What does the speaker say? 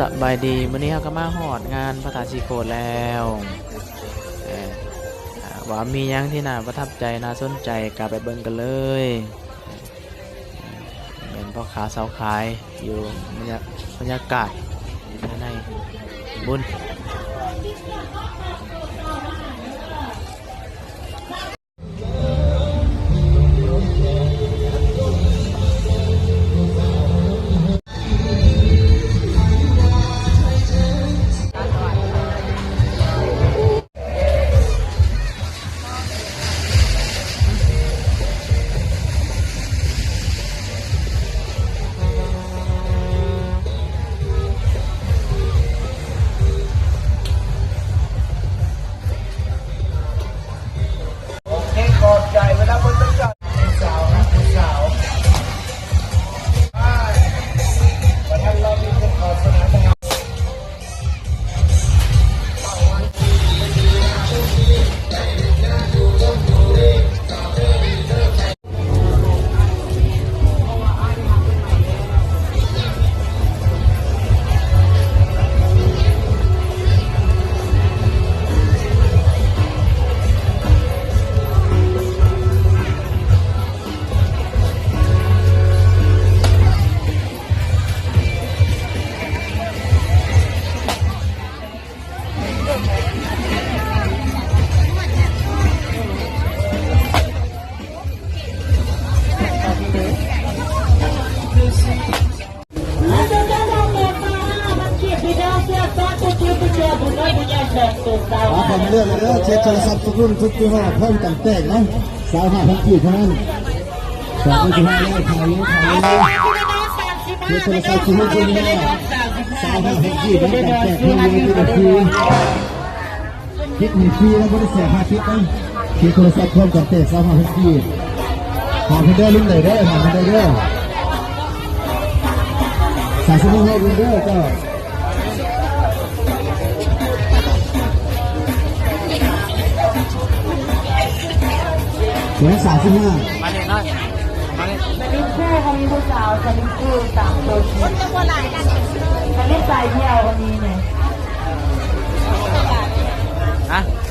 ສະບາຍດີ ມື້ນີ້ເຮົາກໍມາຮອດງານພະທາດສີໂຄດແລ້ວ ເອີ ອ່າ ວ່າມີຫຍັງທີ່ໜ້າປະທັບໃຈ ໜ້າສົນໃຈ ກໍໄປເບິ່ງກັນເລີຍ. ເອີ ແມ່ນພໍ່ຄ້າຊາວຂາຍຢູ່ ບັນຍາ ບັນຍາກາດພາຍໃນບຸນ. ໂອເຄ ຂອບໃຈ ເວລາເພິ່ນໄປຈອດ ຜູ້ສາວນະ ຜູ້ສາວ ປະທານລອບນີ້ເພິ່ນເຂົ້າສະໜາມແລ້ວ. ເອົາ ເຂົ້າມາເລືອກເລີຍເດີ ເຈັດໂທລະສັບທຸກລຸ້ນທຸກຍີ່ຫໍ້ ພ້ອມກັນແຕກເນາະ ຊາວຫ້າພັນກີບເທົ່ານັ້ນ. ສອງພັນສິບຫ້າແລ້ວ ຂາຍເລີຍ ຂາຍເລີຍ ເຈັດໂທລະສັບທຸກລຸ້ນທຸກຍີ່ຫໍ້ ຊາວຫ້າພັນກີບ ພ້ອມກັນແຕກ ພ້ອມເລີຍ ທີ່ກະຄື ຄິດໃຫ້ຟຣີນະ ບໍ່ໄດ້ເສຍຄ່າຄິດນະ ເຈັດໂທລະສັບພ້ອມກັນແຕກ ຊາວຫ້າພັນກີບ. ຫາເພິ່ນເດີ ລຸ້ນໄດ້ເດີ ຫາເພິ່ນໄດ້ເດີ ສາມສິບຫ້າເດີເຈົ້າ. ເຫຼືອສາມສິບຫ້າ ມານີ້ເນາະ ມານີ້ ສະລິບຄູ່ ເຮົາມີຜູ້ສາວ ສະລິບຄູ່ສາມຕົນ ສະລິບສາຍດຽວກໍມີນີ້ ຮະ.